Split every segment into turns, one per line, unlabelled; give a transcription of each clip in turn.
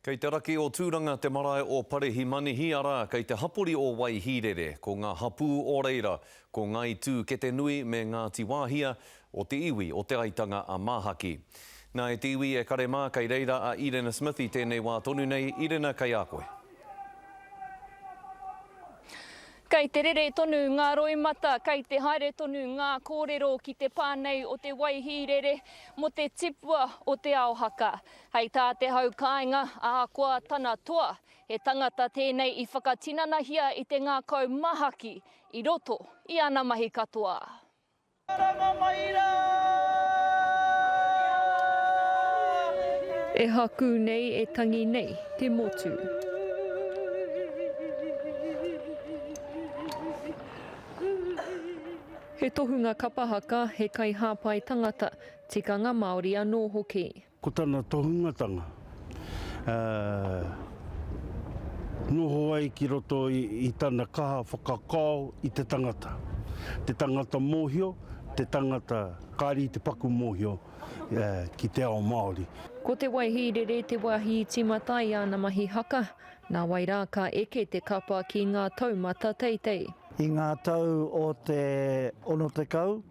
Kei te raki o Tūranga te marae o Parehimanihi, arā, kei te hapori o Waihīrere. Ko ngā hapū o reira, ko Ngāi Tūketenui me Ngāti Wāhia, o te iwi o Te Aitanga a Māhaki. Nā, e te iwi e kare mā, kei reira a Irena Smith i tēnei wā tonu nei. Irena, kei a koe.
Kei te rere tonu ngā roimata, kei te haere tonu ngā kōrero ki te pā nei o te Waihīrere mō te tipua o te ao haka. Hei tā te hau kāinga, ahakoa tana toa, he tangata tēnei i whakatinanahia i te ngākau mahaki i roto i ana mahi katoa.
Karanga mai rā!
E hakū nei, e tangi nei te motu. He tohunga kapa haka, he kaihāpai tangata, tikanga Māori anō hoki.
Ko tana tohungatanga, noho ai ki roto i tana kaha whakakao i te tangata. Te tangata mōhio, te tangata kāre i te paku mōhio ki te ao Māori.
Ko Te Waihīrere te wāhi i tīmata ai āna mahi haka, nāwai rā ka eke te kapa ki ngā taumata teitei.
I ngā tau o te 60,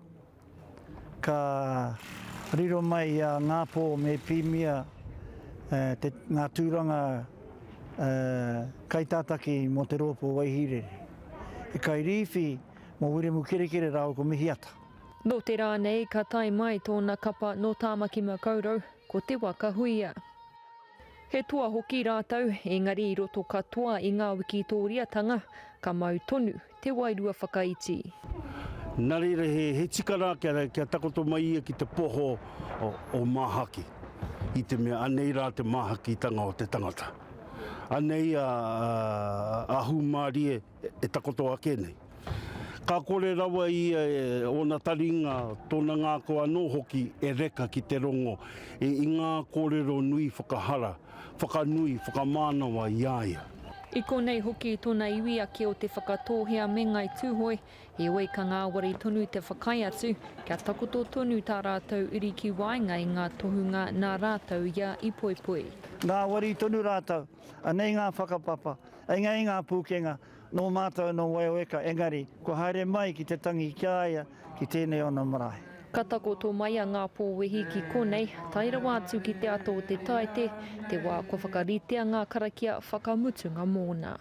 Ka riro mai i a Ngāpō me Pīmia te, ngā tūranga kaitātaki mō te rōpū Waihīrere. He kairīwhi mō Wiremu Kerekere rāua ko Mihiata.
Nō te rā nei ka tae mai tōna kapa nō Tāmaki Makaurau, ko Te Waka Huia. He toa hoki rātou, engari i roto katoa i ngā wikitōriatanga, ka mau tonu te wairua whakaiti.
Nā reira he tika rā kia takoto mai ia ki te poho o Māhaki, i te mea anei rā te māhakitanga o te tangata. Anei a Hūmārie e takoto ake nei. Ka kore rawa ia ōna taringa, tōna ngākau anō hoki e reka ki te rongo i ngā kōrero nui whakahara, whakanui, whakamānawa i a ia.
I konei hoki tōna iwi ake o Te Whakatōhea me Ngāi Tūhoe, heoi ka ngāwari tonu te whakaae atu kia takoto tonu tā rātou uri ki waenga i ngā tohunga nā rātou ia i poipoi.
Ngāwari tonu rātou, anei ngā whakapapa, Engari ngā pūkenga, nō mātou nō Waioeka, engari, kua haere mai ki te tangi ki a ia ki tēnei ona marae.
Ka takoto mai a Ngāpō Wehi ki konei, tae rawa atu ki te ata o te Taete, te wā kua whakaritea ngā karakia whakamutunga mōna.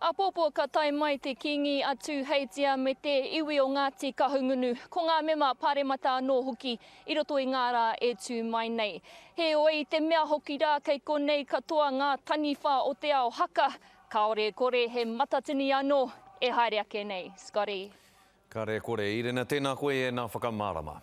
Āpōpō ka tae mai te Kīngi a Tūheitia me te iwi o Ngāti Kahungunu, ko ngā mema pāremata anō hoki i roto i ngā rā e tū mai nei. Heoi, i te mea hoki rā kei konei katoa ngā taniwha o te ao haka, kāore e kore he matatini anō e haere ake nei. Scotty.
Kare kore. Irena, tēnā koe e nā whakamārama.